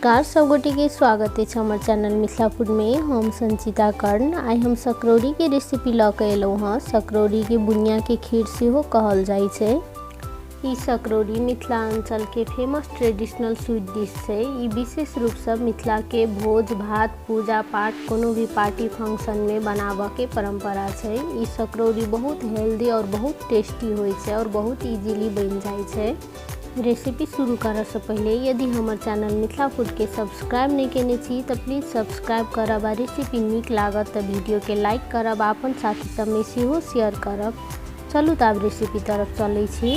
नमस्कार सब गोटे के स्वागत है हमर चैनल मिथिला फूड में। हम संचिता कर्ण। आइ हम सकरौरी के रेसिपी लऽ के एलहुँ हँ। सकरौरी के बुनिया के खीर सेहो कहल जाइ छै। ई सकरौरी मिथिलांचल के फेमस ट्रेडिशनल स्वीट डिश छै। ई विशेष रूप से मिथिला के भोज भात पूजा पाठ कोनो भी पार्टी फंक्शन में बनाबऽ के परंपरा छै। ई सकरौरी बहुत हेल्दी और बहुत टेस्टी होइ छै और बहुत इजीली बनि जाइ छै। रेसिपी शुरू करऽ से पहिले यदि हमर चैनल मिथिला फूड के सब्सक्राइब नहीं केने छी तऽ प्लीज सब्सक्राइब करब आ रेसिपी नीक लागत तऽ वीडियो के लाइक करब आ अपन साथी सबमे सेहो शेयर करब। चलू तऽ आब रेसिपी तरफ चलै छी।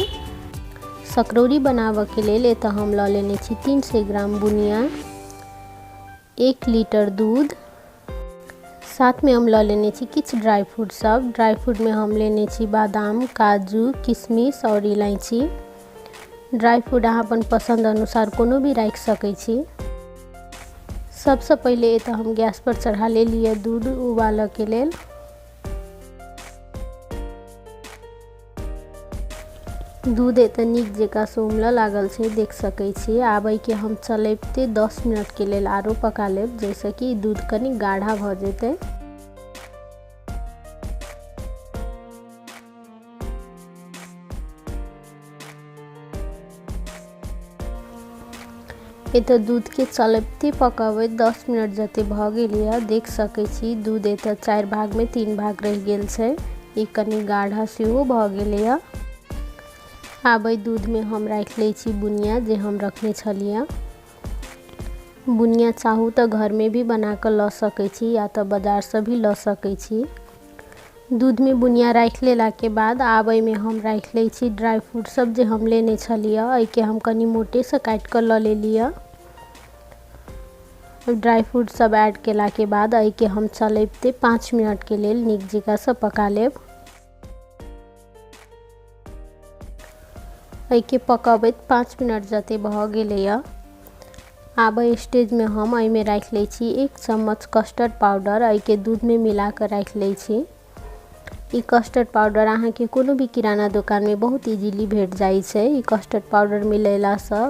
सकरौरी बनाबऽ के लेल एतऽ हम लऽ लेने छी 300 ग्राम बुनिया, 1 लीटर दूध, साथ में हम लऽ लेने छी किछु ड्राई फ्रूट सब। ड्राई फ्रूट में हम लेने छी बादाम, काजू, किशमिश और इलायची। ड्राई फ्रूट अहाँ अपन पसंद अनुसार कोनो भी राखि सकै छी। सबसँ पहिले एतऽ हम गैस पर चढ़ा लेलियै दूध उबालऽ के लेल। दूध एतऽ नीक जकाँ से उमलऽ लागल छै, देख सकै छी। आब एहिके हम चलैबते 10 मिनट के लेल आरो पका लेब, जाहिसँ कि दूध कनि गाढ़ा भऽ जेतै। एतऽ दूधके चलैबते पकबैत 10 मिनट जते भऽ गेल यऽ, देख सकै छी दूध एतऽ 4 भागमे 3 भाग रहि गेल छै। ई कनि गाढ़ा सेहो भऽ गेलैए। आब एहि दूधमे हम राखि लै छी बुनिया जे हम रखने छलियै। बुनिया चाहू तऽ घरमे भी बना कऽ लऽ सकै छी या तऽ बाजारसँ भी लऽ सकै छी। दूधमे बुनिया राखि लेलाके बाद आब एहिमे हम राखि लै छी ड्राई फ्रूट सब जे हम लेने छलियै। एहिके हम कनि मोटेसँ काटि कऽ लऽ लेलियै। ड्राई फ्रूट सब ऐड केलाके बाद एहिके हम चलैबते 5 मिनटके लेल नीक जकाँसँ पका लेब। एहिके पकबैत 5 मिनट जते भऽ गेलैए। आब एहि स्टेजमे हम एहिमे राखि लै छी 1 चम्मच कस्टर्ड पाउडर। एहिके दूधमे मिला कऽ राखि लै छी। ई कस्टर्ड पाउडर अहाँके कोनो भी किराना दोकानमे बहुत इजीली भेट जाइ छै। ई कस्टर्ड पाउडर मिलेलासँ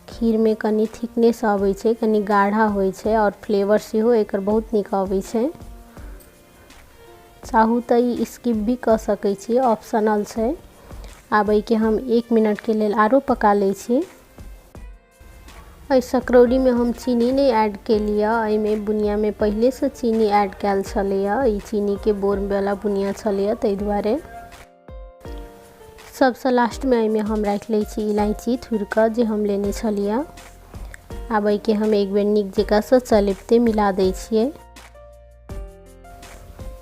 खीरमे कनि थिकनेस अबै छै, कनि गाढ़ा होइ छै और फ्लेवर सेहो एकर बहुत नीक अबै छै। चाहू तऽ ई स्किप भी कऽ सकै छी, ऑप्शनल छै। आब एहिके हम 1 मिनटके लेल आरो पका लै छी। एहि सकरौरीमे हम चीनी नहि ऐड केलियै। एहिमे बुनियामे पहिलेसँ चीनी ऐड कयल छलैए। ई चीनीके बोरवला बुनिया छलैए, ताहि दुआरे। सबसँ लास्टमे एहिमे हम राखि लै छी इलायची थुरि कऽ जे हम लेने छलियै। आब एहिके हम एक बेर नीक जकाँसँ चलैबते मिला दै छियै।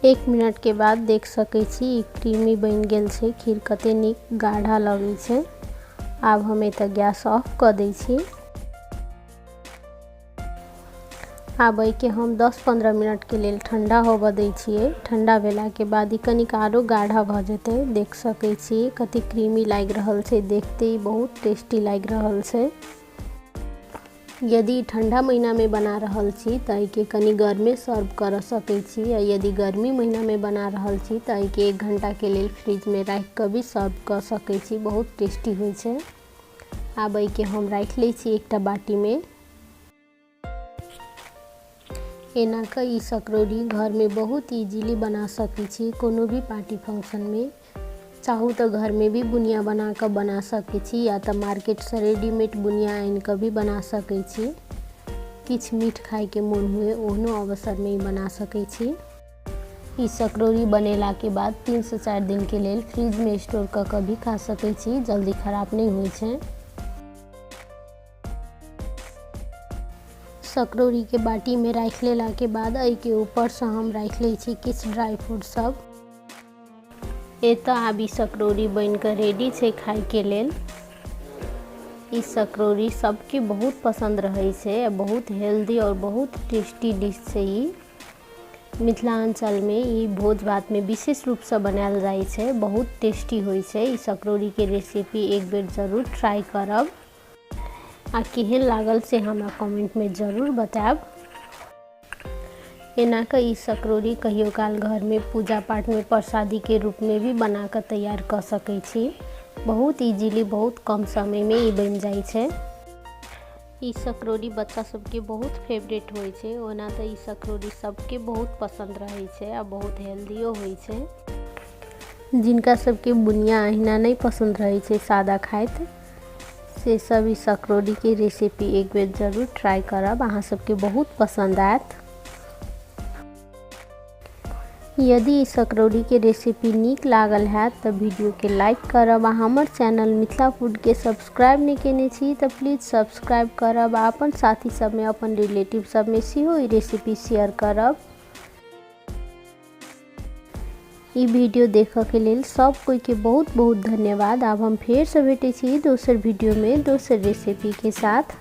1 मिनटके बाद देख सकै छी ई क्रीमी बनि गेल छै। खीर कते नीक गाढ़ा लगै छै। आब हम एतऽ गैस ऑफ कऽ दै छी। आब एहिके हम 10-15 मिनटके लेल ठंडा होबऽ दै छियै। ठंडा भेलाके बाद ई कनिक आरो गाढ़ा भऽ जेतै। देख सकै छी कते क्रीमी लागि रहल छै, देखते ही बहुत टेस्टी लागि रहल छै। यदि ठंडा महीनामे बना रहल छी तऽ एहिके कनि गर्मे सर्व करऽ सकै छी, आ यदि गर्मी महीनामे बना रहल छी तऽ एहिके 1 घंटाके लेल फ्रिजमे राखि कऽ भी सर्व कऽ सकै छी। बहुत टेस्टी होइ छै। आब एहिके हम राखि लै छी एकटा बाटीमे। एना कऽ ई सकरौरी घरमे बहुत इजीली बना सकै छी। कोनो भी पार्टी फंक्शनमे चाहू तऽ घरमे भी बुनिया बना कऽ बना सकै छी, या तऽ मार्केटसँ रेडीमेड बुनिया आनि कऽ भी बना सकै छी। किछु मीठ खाइके मोन हुए ओहनो अवसरमे ई बना सकै छी। ई सकरौरी बनेलाके बाद 3 से 4 दिनके लेल फ्रिजमे स्टोर कऽ कऽ भी खा सकै छी, जल्दी खराब नहि होइ छै। सकरौरीके बाटीमे राखि लेलाके बाद एहिके ऊपरसँ हम राखि लै छी किछु ड्राई फ्रूट सब। एतऽ आब ई सकरौरी बनि कऽ रेडी छै खाइके लेल। ई सकरौरी सबके बहुत पसन्द रहै छै, बहुत हेल्दी और बहुत टेस्टी डिश छै ई। मिथिलांचलमे ई भोज भातमे विशेष रूपसँ बनायल जाइ छै, बहुत टेस्टी होइ छै। ई सकरौरीके रेसिपी एक बेर जरूर ट्राई करब आ केहन लागल से हमरा कमेंटमे जरूर बतायब। एना कऽ ई सकरौरी कहियो काल घरमे पूजा पाठमे प्रसादीके रूपमे भी बना कऽ तैयार कऽ सकै छी। बहुत इजीली बहुत कम समयमे ई बनि जाइ छै। ई सकरौड़ी बच्चा सबके बहुत फेवरेट होइ छै। ओना तऽ ई सकरौड़ी सबके बहुत पसन्द रहै छै आ बहुत हेल्दियो होइ छै। जिनका सबके बुनिया अहिना नहि पसन्द रहै छै सादा खाइत, से सब ई सकरौड़ीके रेसिपी एक बेर जरूर ट्राई करब, अहाँ सबके बहुत पसन्द आयत। यदि ई सकरौड़ीके रेसिपी नीक लागल हैत तऽ वीडियोके लाइक करब आ हमर चैनल मिथिला फूडके सब्सक्राइब नहि केने छी तऽ प्लीज सब्सक्राइब करब आ अपन साथी सबमे, अपन रिलेटिव सबमे सेहो ई रेसिपी शेयर करब। ई वीडियो देखऽके लेल सब कोइके बहुत बहुत धन्यवाद। आब हम फेरसँ भेटै छी दोसर वीडियोमे दोसर रेसिपीके साथ।